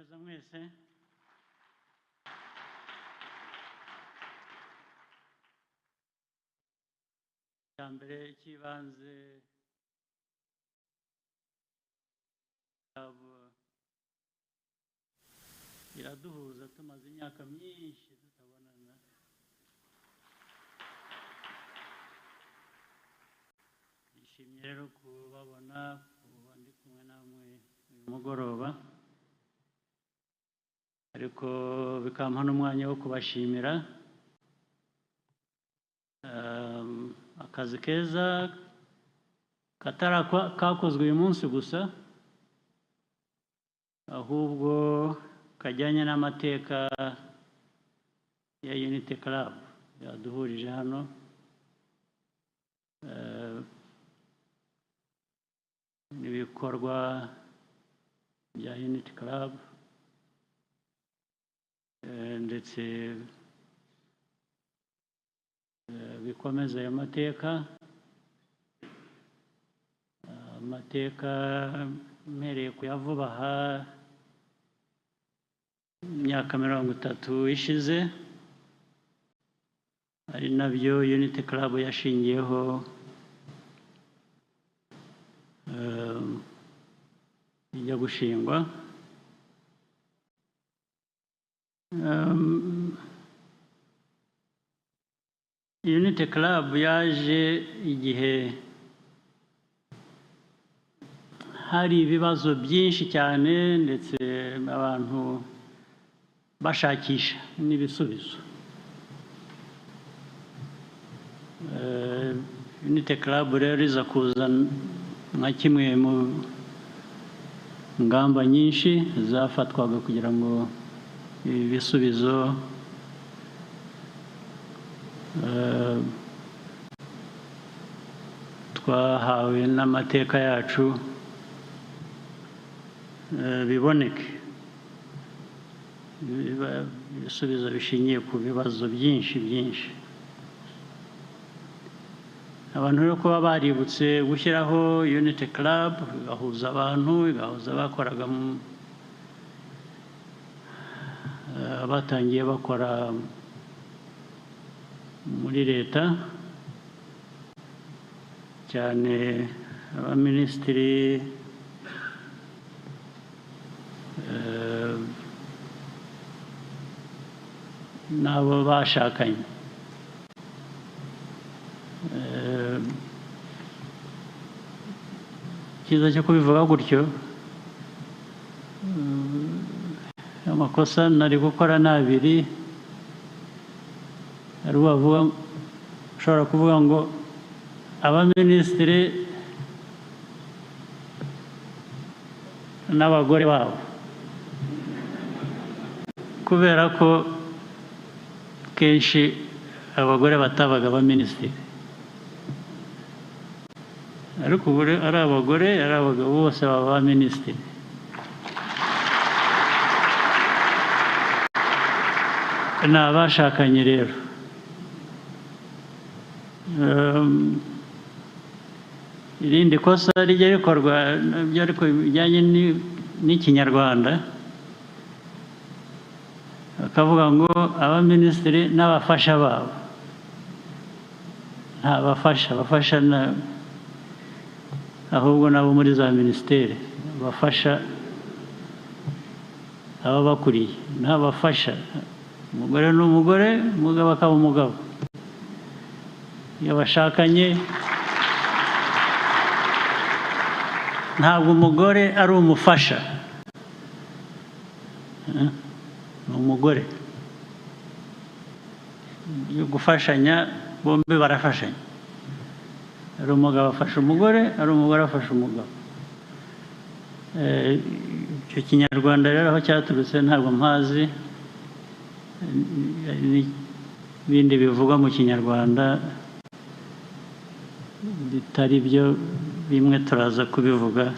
Neza mwese. Icya mbere cy'ibanze iraduhuza, tumaze imyaka myinshi tutabonana. Nishimiye rero kubabona, kuba ndi kumwe namwe uyu mugoroba, ariko bikampa n'umwanya wo kubashimira akazi keza katari kakozwe uyu munsi gusa, ahubwo kajyanye n'amateka ya Unity Club yaduhurije hano. N'ibikorwa bya Unity Club, ndetse bikomeza ayo mateka, amateka mpereye ku ya vuba aha, imyaka 30 ishize, ari nabyo Unity Club yashingiyeho ijya gushingwa. Unity Club yaje igihe hari ibibazo byinshi cyane, ndetse abantu bashakisha n'ibisubizo. Unity Club rero iza kuza nka kimwe mu ngamba nyinshi zafatwaga kugira ngo ibisubizo twahawe n'amateka yacu biboneke, ibisubizo bishingiye ku bibazo byinshi byinshi. Abantu rero kuba baributse gushyiraho Unity Club, igahuza abantu, igahuza abakoraga batangiye bakora muri leta, cyane abaminisitiri, n'abo bashakanye. Icyiza cyo kubivuga gutyo, amakosa nari gukora ni abiri. Hari uwavuga, ushobora kuvuga ngo abaminisitiri n'abagore babo, kubera ko kenshi abagore batabaga abaminisitiri, ariko ubu ari abagore ari abagabo bose baba abaminisitiri. Ni abashakanye rero. Irindi kosa rijya rikorwa nabyo ariko bijyanye n'Ikinyarwanda, bakavuga ngo abaminisitiri n'abafasha babo. Nta bafasha, abafasha ahubwo nabo muri za minisiteri bafasha ababakuriye, ntabafasha. Umugore ni umugore, umugabo akaba umugabo. Iyo bashakanye ntabwo umugore ari umufasha, ni umugore. Iyo gufashanya bombi barafashanya, ari umugabo afasha umugore, ari umugore afasha umugabo. Icyo Kinyarwanda rero aho cyaturutse ntabwo mpazi, n'ibindi bivugwa mu Kinyarwanda bitari byo, bimwe turaza kubivuga,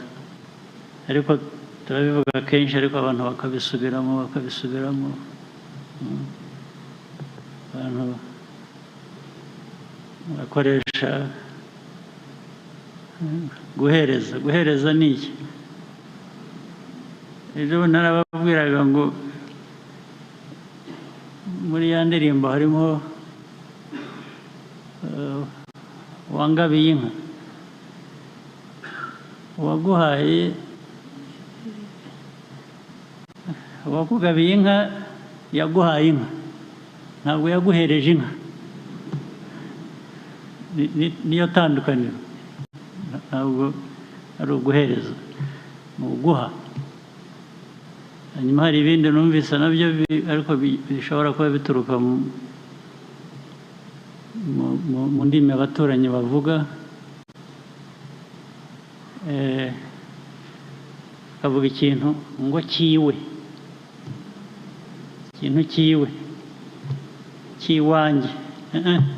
ariko turabivuga kenshi, ariko abantu bakabisubiramo bakabisubiramo. Abantu bakoresha guhereza. Guhereza ni iki? Ejo narababwiraga ngo muri ya ndirimbo harimo wangabiye inka, uwaguhaye, uwakugabiye inka yaguhaye inka, ntabwo yaguhereje inka. Niyo tandukaniro, ntabwo ari uguhereza, ni uguha. Hanyuma hari ibindi numvise nabyo ariko bishobora kuba bituruka mu ndimi abaturanyi bavuga, kavuga ikintu ngo cyiwe, ikintu cyiwe, cyiwanjye,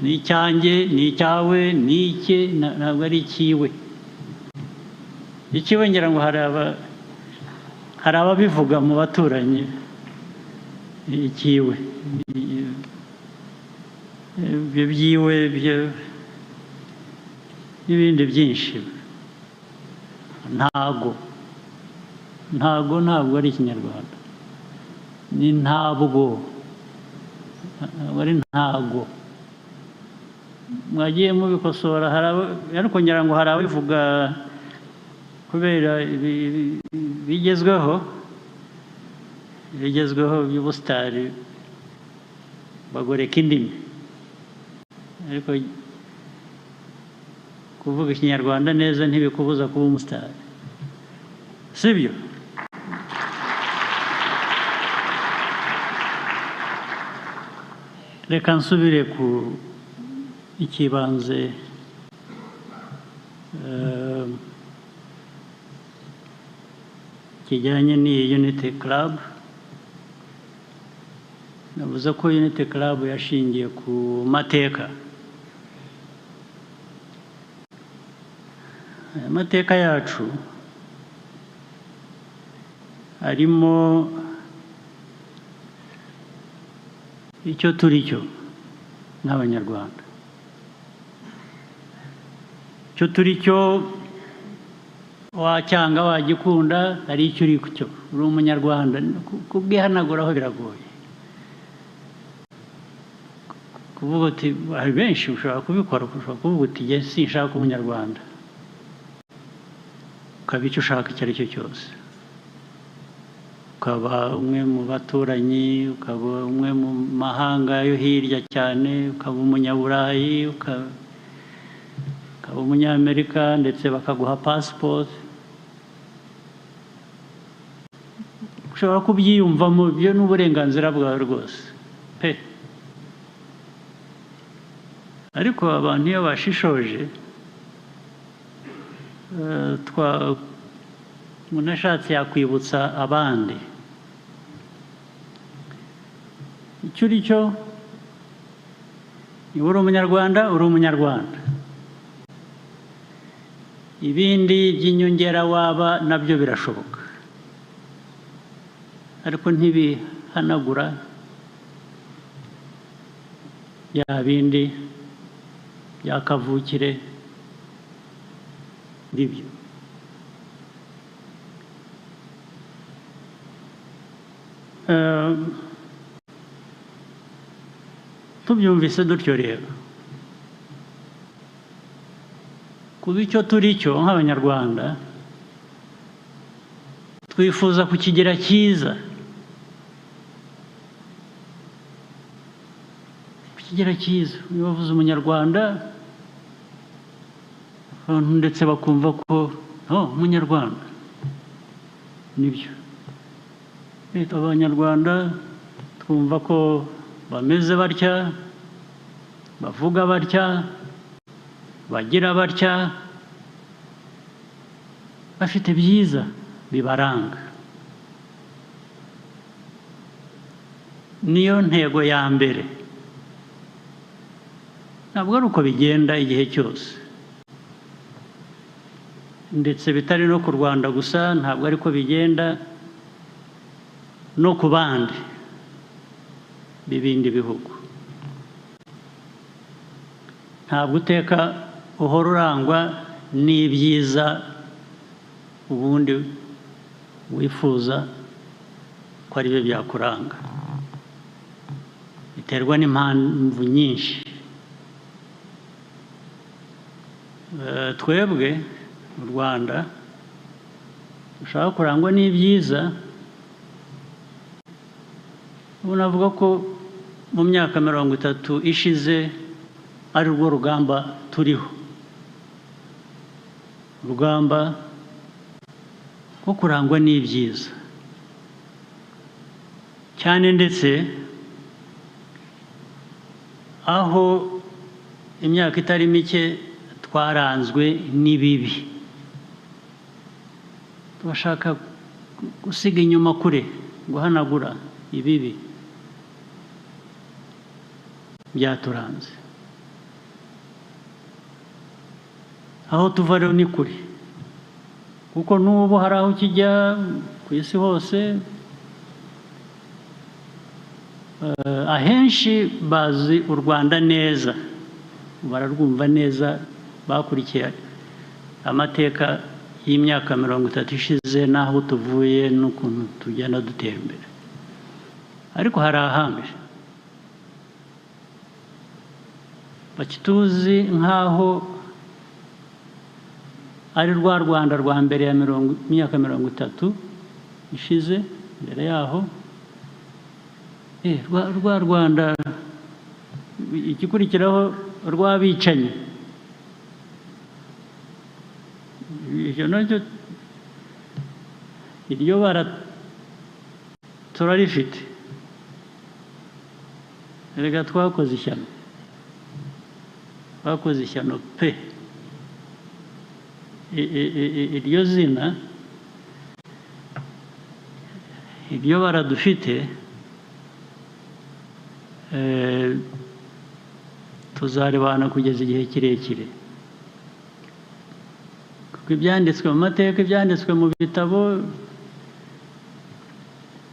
ni icyanjye, ni icyawe, ni icye, ntabwo ari icyiwe. Icyiwe ngira ngo hari ababivuga mu baturanyi, icyiwe, ibyo byiwe, n'ibindi byinshi. Ntago, ntago ntabwo ari ikinyarwanda, ni ntabwo, ntabwo ari ntago. Mwagiye mubikosora, ariko ngira ngo hari ababivuga kubera bigezweho, bigezweho by'ubusitari, bagoreka indimi. Ariko kuvuga ikinyarwanda neza ntibikubuza kuba umusitari, sibyo? Reka nsubire ku ikibanze. Kijyanye n'iyi Unity Club. Navuze ko Unity Club yashingiye ku mateka. Amateka yacu arimo icyo turi cyo nk'Abanyarwanda, icyo turi cyo wacyanga wagikunda, hari icyo uri cyo, uri Umunyarwanda. Kubwihanaguraho biragoye, kuvuga uti hari benshi ushobora kubikora, ushobora kuvuga uti njye sinshaka Umunyarwanda, ukaba icyo ushaka icyo ari cyo cyose, ukaba umwe mu baturanyi, ukaba umwe mu mahanga yo hirya cyane, ukaba umunyaburayi, ukaba umunyamerika, ndetse bakaguha passport. Ushobora kubyiyumvamo, ibyo ni uburenganzira bwawe rwose pe. Ariko abantu iyo bashishoje, umuntu ashatse yakwibutsa abandi icyo uri cyo. Niba uri Umunyarwanda, uri Umunyarwanda. Ibindi by'inyongera waba nabyo birashoboka, ariko ntibihanagura bya bindi bya kavukire bibyo. Tubyumvise dutyo rero, kuba icyo turi cyo nk'Abanyarwanda twifuza kukigira cyiza, kukigira cyiza. Iyo bavuze Umunyarwanda, abantu ndetse bakumva ko Umunyarwanda nibyo. Abanyarwanda twumva ko bameze batya, bavuga batya, bagira batya, bafite byiza bibaranga. Niyo ntego ya mbere. Ntabwo ari uko bigenda igihe cyose, ndetse bitari no ku Rwanda gusa, ntabwo ariko bigenda no ku bandi b'ibindi bihugu. Ntabwo uteka uhora urangwa n'ibyiza ubundi wifuza ko ari byo byakuranga. Biterwa n'impamvu nyinshi. Twebwe mu Rwanda dushaka kurangwa n'ibyiza. Ubu navuga ko mu myaka 30 ishize ari rwo rugamba turiho, urugamba rwo kurangwa n'ibyiza cyane, ndetse aho imyaka itari mike twaranzwe n'ibibi, tubashaka gusiga inyuma kure, guhanagura ibibi byaturanze. Aho tuva rero ni kure, kuko n'ubu hari aho kijya ku isi hose, ahenshi bazi u Rwanda neza, bararwumva neza, bakurikiye amateka y'imyaka 30 ishize n'aho tuvuye n'ukuntu tugenda dutera imbere. Ariko hari ahandi bakituzi nk'aho ari rwa Rwanda rwa mbere ya myaka 30 ishize, mbere yaho rwa Rwanda igikurikiraho rw'abicanyi. Icyo nacyo iryo bara turarifite. Erega twakoze ishyano, twakoze ishyano pe. Iryo zina, iryo bara dufite, tuzarebana kugeza igihe kirekire, kuko ibyanditswe mu mateka, ibyanditswe mu bitabo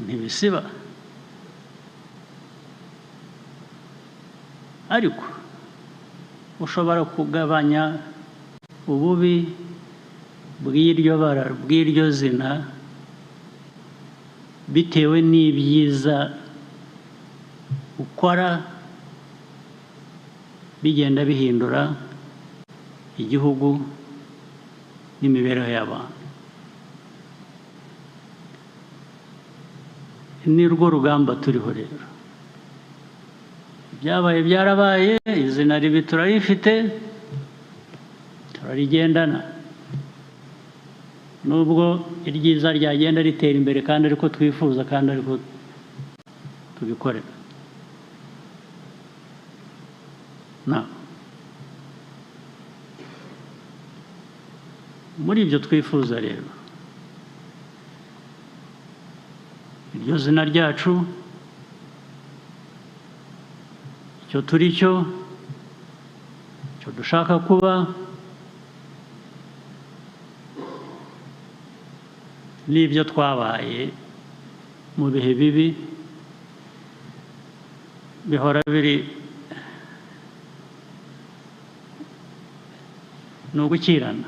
ntibisiba. Ariko ushobora kugabanya ububi bw'iryo bara, bw'iryo zina, bitewe n'ibyiza ukora bigenda bihindura igihugu n'imibereho y'abantu. Ni rwo rugamba turiho rero. Ibyabaye byarabaye, izina ribi turarifite, turarigendana, nubwo iryiza ryagenda ritera imbere kandi ariko twifuza kandi ariko tubikorera. Muri ibyo twifuza rero, iryo zina ryacu, icyo turi cyo, icyo dushaka kuba, n'ibyo twabaye mu bihe bibi bihora biri ni ugukirana.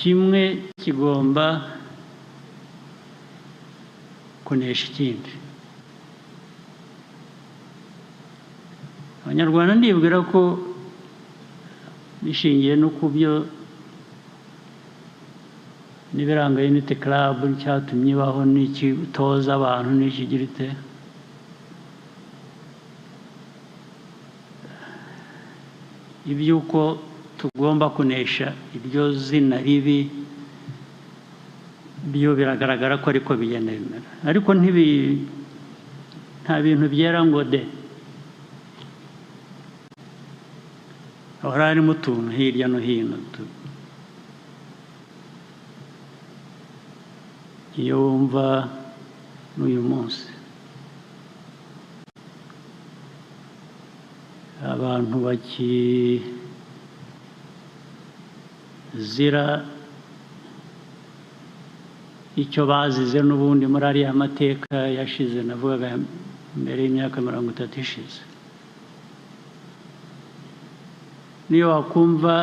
Kimwe kigomba kunesha ikindi. Abanyarwanda ndibwira ko bishingiye no ku byo n'ibiranga Unity Club cyatumye ibaho, n'ikitoza abantu n'ikigira ite, iby'uko tugomba kunesha iryo zina ribi byo biragaragara ko ariko bigenda bimera. Ariko nta bintu byera ngo de, hahora harimo utuntu hirya no hino. Iyo wumva n'uyu munsi abantu bakizira icyo bazize n'ubundi muri ariya mateka yashize, navugaga mbere y'imyaka 30 ishize, niyo wakumva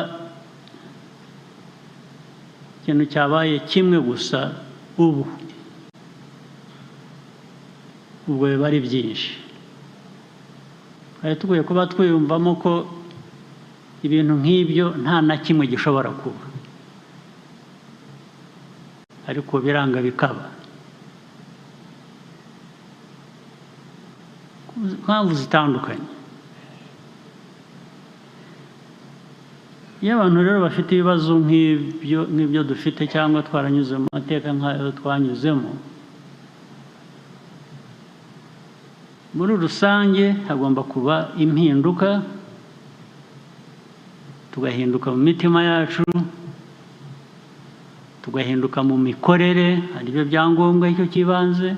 Ikintu cyabaye kimwe gusa ubu, ubwo biba ari byinshi. Twari dukwiye kuba twiyumvamo ko ibintu nk'ibyo nta na kimwe gishobora kuba, ariko biranga bikaba ku mpamvu zitandukanye. Iyo abantu rero bafite ibibazo nk'ibyo dufite cyangwa twaranyuze mu mateka nk'ayo twanyuzemo, muri rusange hagomba kuba impinduka, tugahinduka mu mitima yacu, tugahinduka mu mikorere, aribyo byangombwa icyo kibanze,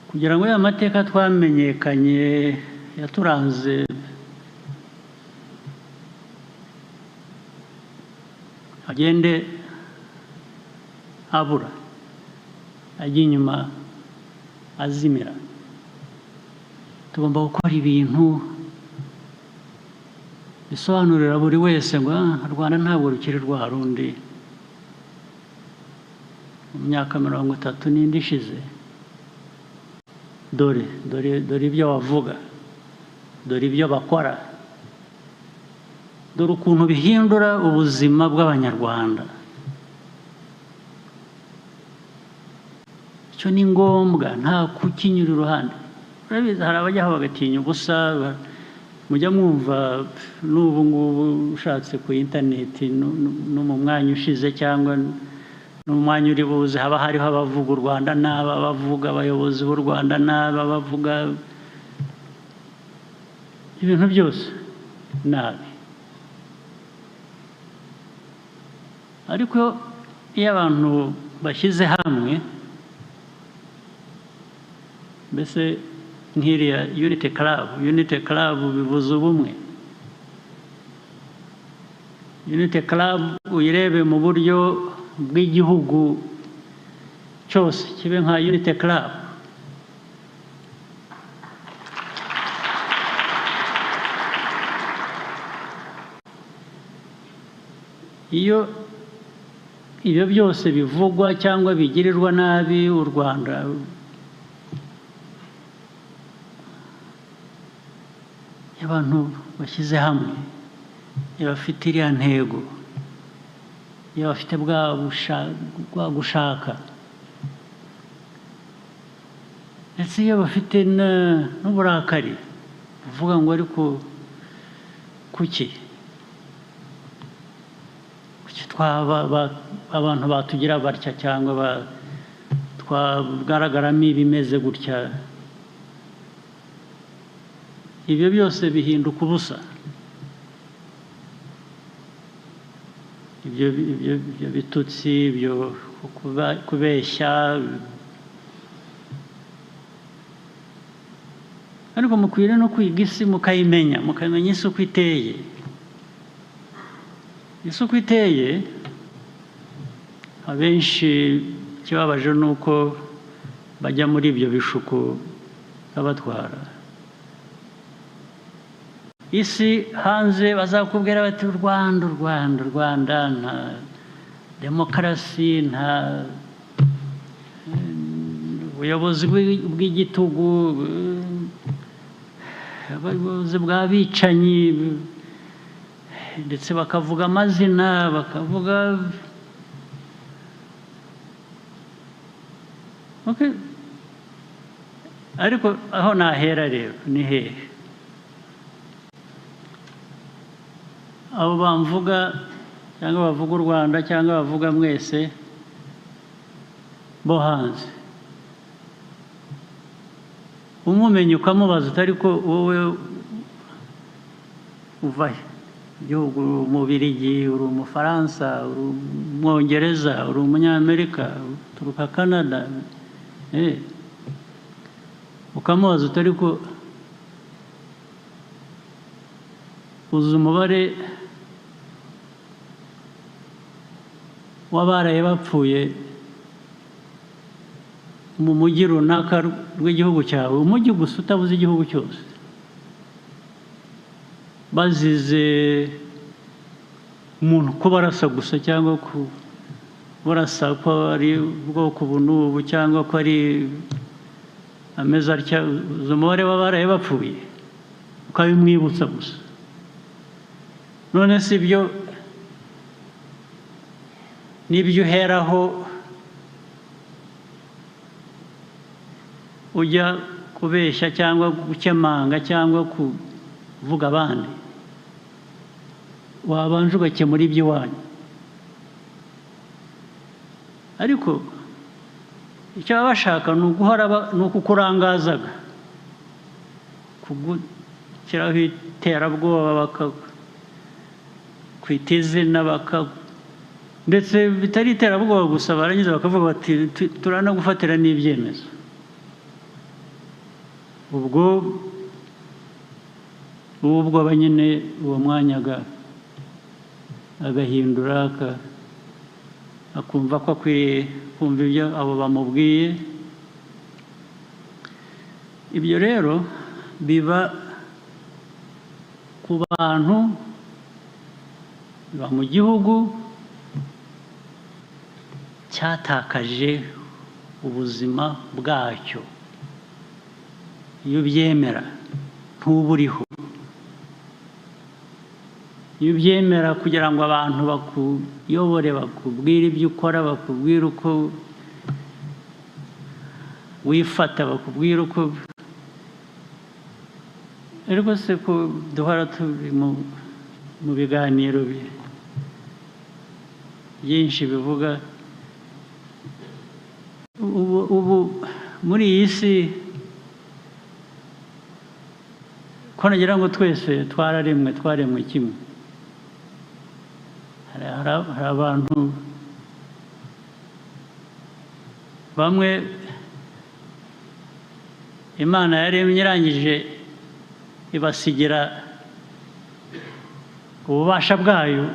kugira ngo ya mateka twamenyekanye yaturanze agende abura, ajya inyuma azimira. Tugomba gukora ibintu bisobanurira buri wese ngo u Rwanda ntabwo rukiri rwa rundi mu myaka 30 n'indi ishize. Dore dore dore ibyo bavuga, dore ibyo bakora, dore ukuntu bihindura ubuzima bw'Abanyarwanda. Icyo ni ngombwa, nta kukinyura iruhande. Urabizi hari abajyaho bagatinya ubusa, mujya mwumva n'ubu ngubu ushatse ku interineti no mu mwanya ushize cyangwa n'umwanya uri buze, haba hariho abavuga u Rwanda nabi, abavuga abayobozi b'u Rwanda nabi, abavuga ibintu byose nabi. Ariko iyo abantu bashyize hamwe, mbese nk'iriya Unity Club, Unity Club bivuze ubumwe. Unity Club uyirebe mu buryo bw'igihugu cyose, kibe nka Unity Club. Iyo ibyo byose bivugwa cyangwa bigirirwa nabi u Rwanda, abantu bashyize hamwe, iyo bafite iriya ntego, iyo bafite bwa gushaka, ndetse iyo bafite n'uburakari uvuga ngo ariko kuki twaba abantu batugira batya cyangwa twagaragaramo ibimeze gutya, ibyo byose bihinduka ubusa. Ibyo bitutsi, ibyo kubeshya. Ariko mukwiriye no kwiga isi mukayimenya, mukamenya isi uko iteye. Isi uko iteye, abenshi ikibabaje ni uko bajya muri ibyo bishuko babatwara. Isi hanze bazakubwira bati u Rwanda, u Rwanda, u Rwanda nta demokarasi, nta ubuyobozi bw'igitugu, ubuyobozi bw'abicanyi, ndetse bakavuga amazina, bakavuga okay. Ariko aho nahera rero ni hehe? Abo bamvuga cyangwa bavuga u Rwanda cyangwa bavuga mwese bo hanze, umumenye ukamubaza utari ko wowe uva he? Igihugu, uri Umubirigi, uri Umufaransa, uri Umwongereza, uri Umunyamerika, uturuka Canada, ukamubaza utari ko uzi umubare w'abaraye bapfuye mu mujyi runaka rw'igihugu cyawe, umujyi gusa utabuze igihugu cyose, bazize Umuntu kubarasa gusa cyangwa kubarasa ko ari ubwoko ubu n'ubu cyangwa ko ari ameze atya, uzi umubare w'abaraye bapfuye, ukabimwibutsa gusa. None si ibyo n'ibyo uheraho ujya kubeshya cyangwa gukemanga cyangwa kuvuga abandi, wabanje ugakemura iby'iwanyu. Ariko icyo baba bashaka ni uguhora ni ukukurangazaga, kugushyiraho iterabwoba, bakakwita izina, ndetse bitari iterabwoba gusa, barangiza bakavuga bati turanagufatira n'ibyemezo. Ubwo ubwoba nyine uwo mwanya agahindura, akumva ko akwiriye kumva ibyo abo bamubwiye. Ibyo rero biba ku bantu, biba mu gihugu cyatakaje ubuzima bwacyo. Iyo ubyemera ntuburiho. Iyo ubyemera kugira ngo abantu bakuyobore, bakubwire ibyo ukora, bakubwire uko wifata, bakubwire uko. Ariko se ko duhora turi mu biganiro byinshi bivuga ubu muri iyi si, ko nagira ngo twese twararemwe, twaremwe kimwe. Hari abantu bamwe Imana yaremye irangije ibasigira ububasha bwayo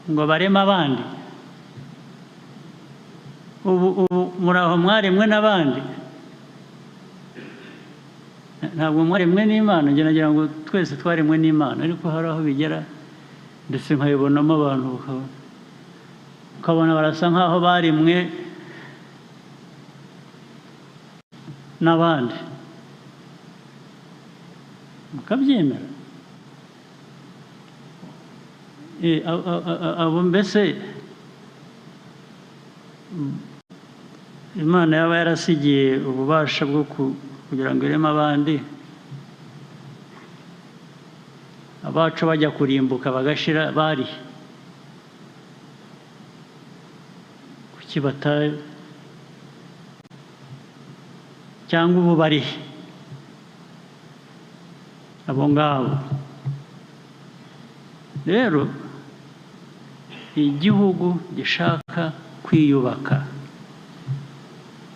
ngo bareme abandi. Ubu muri aho mwaremwe n'abandi, ntabwo mwaremwe n'Imana. Njye nagira ngo twese twaremwe n'Imana, ariko hari aho bigera ndetse nkabibonamo abantu ukabona barasa nk'aho baremwe n'abandi, mukabyemera. Abo mbese Imana yaba yarasigiye ububasha bwo kugira ngo ireme abandi, abacu bajya kurimbuka bagashira bari kuki bataye, cyangwa ubu bari abo ngabo. Rero igihugu gishaka kwiyubaka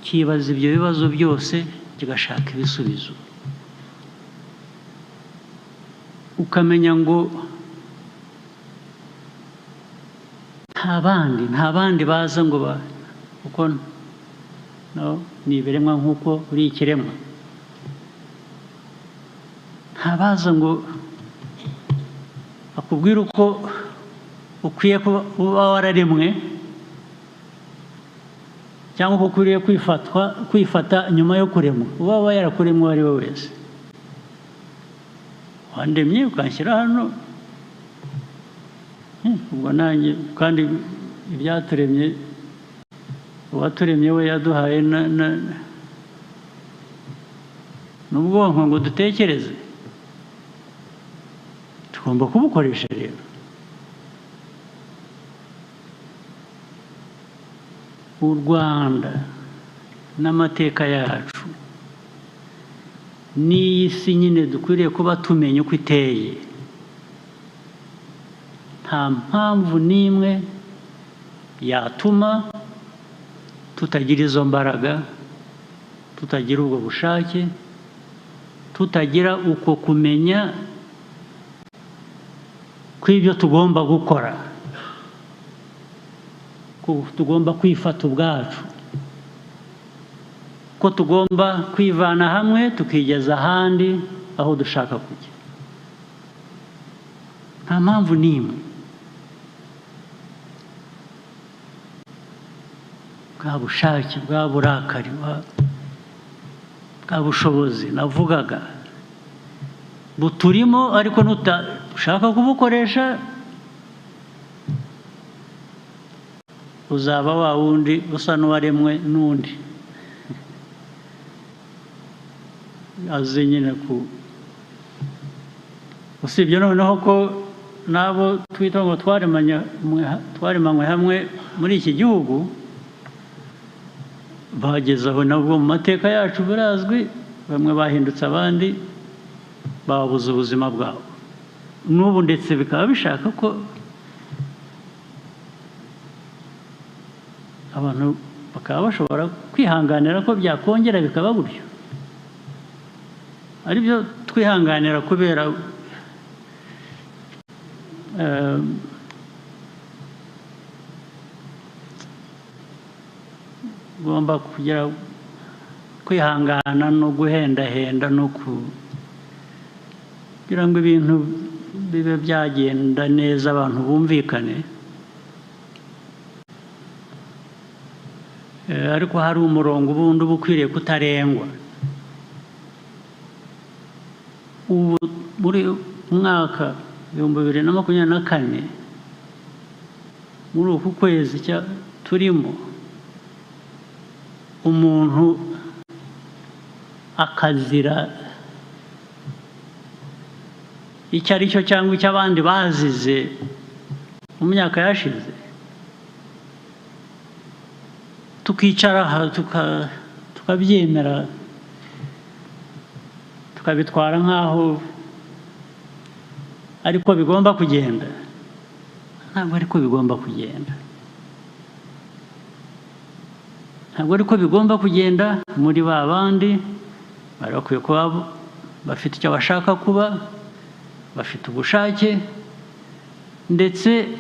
kibaza ibyo bibazo byose, kigashaka ibisubizo. Ukamenya ngo nta bandi baza ngo kuko no ni ibiremwa nk'uko uri ikiremwa, nta baza ngo akubwire uko ukwiye kuba wararemwe cyangwa uko ukwiriye kwifata nyuma yo kuremwa. Uba yarakuremwe uwo ari we wese, wandemye ukanshyira hano, ubwo nanjye kandi ibyaturemye, uwaturemye we yaduhaye n'ubwonko ngo dutekereze, tugomba kubukoresha. Rero u Rwanda n'amateka yacu n'iyi si nyine dukwiriye kuba tumenya uko iteye. Nta mpamvu n'imwe yatuma tutagira izo mbaraga, tutagira ubwo bushake, tutagira uko kumenya kw'ibyo tugomba gukora, ko tugomba kwifata ubwacu, ko tugomba kwivana hamwe tukigeza ahandi aho dushaka kujya. Nta mpamvu n'imwe. Bwa bushake, bwa burakari, bwa bushobozi navugaga buturimo, ariko nutashaka kubukoresha uzaba wa wundi usa n'uwaremwe n'undi azi nyine ku. Usibye noneho ko n'abo twita ngo twaremanywe hamwe muri iki gihugu bageze aho nabwo mu mateka yacu birazwi, bamwe bahindutse abandi babuze ubuzima bwabo. N'ubu ndetse bikaba bishaka ko abantu bakaba bashobora kwihanganira ko byakongera bikaba gutyo, aribyo twihanganira kubera ugomba kugira kwihangana no guhendahenda no kugira ngo ibintu bibe byagenda neza, abantu bumvikane. Ariko hari umurongo ubundi uba ukwiriye kutarengwa. Ubu muri mwaka 2024, muri uku kwezi turimo, umuntu akazira icyo ari cyo cyangwa icyo abandi bazize mu myaka yashize, tukicara aha tukabyemera, tukabitwara nk'aho ariko bigomba kugenda. Ntabwo ariko bigomba kugenda, ntabwo ariko bigomba kugenda. Muri ba bandi bari bakwiye kuba bafite icyo bashaka kuba, bafite ubushake ndetse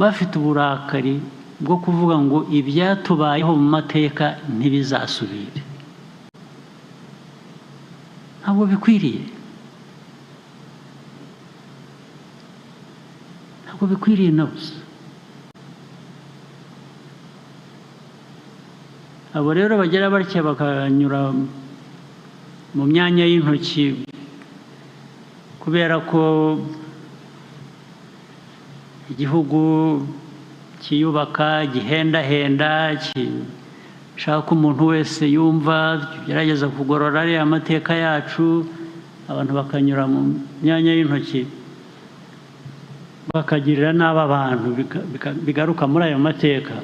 bafite uburakari bwo kuvuga ngo ibyatubayeho mu mateka ntibizasubire. Ntabwo bikwiriye, ntabwo bikwiriye na busa. Abo rero bagera batya bakanyura mu myanya y'intoki kubera ko igihugu kiyubaka, gihendahenda, gishaka umuntu wese yumva, kigerageza kugorora ariya amateka yacu, abantu bakanyura mu myanya y'intoki bakagirira nabi abantu, bigaruka muri ayo mateka.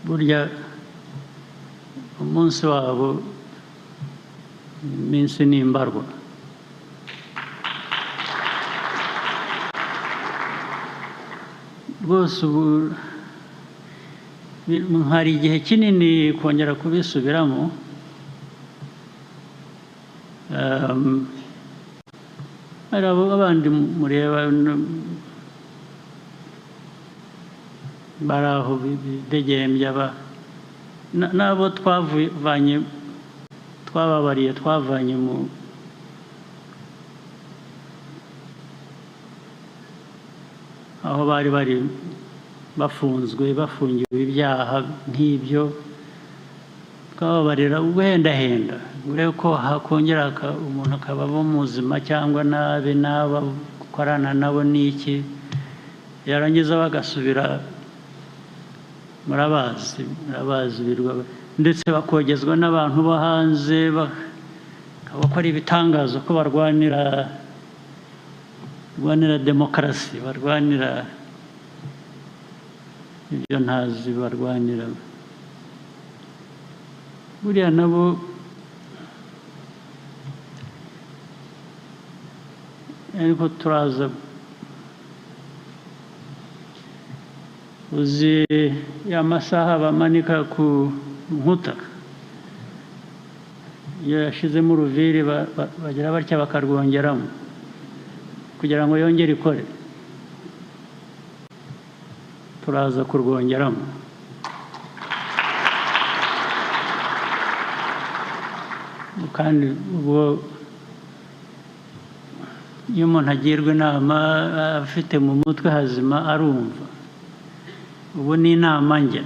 Burya umunsi wabo iminsi ni imbarwa. Rwose ubu hari igihe kinini kongera kubisubiramo. Hari abandi mureba bari aho bidegembya, n'abo twavanye, twababariye, twavanye mu aho bari bari bafunzwe, bafungiwe ibyaha nk'ibyo, twababarira uguhendahenda, urebe ko hakongera umuntu akaba muzima cyangwa nabi n'aba gukorana nabo n'iki, yarangiza bagasubira. Murabazi, murabazi birwa, ndetse bakogezwa n'abantu bo hanze bakora ibitangazo ko barwanira demokarasi, barwanira ibyo ntazi barwanira. Buriya nabo ariko turaza uzi ya masaha bamanika ku nkuta, iyo yashizemo uruviri bagira batya bakarwongeramo kugira ngo yongere ikore. Turaza kurwongeramo. Kandi ubwo Iyo umuntu agirwa inama afite mu mutwe hazima arumva. Ubu ni inama njya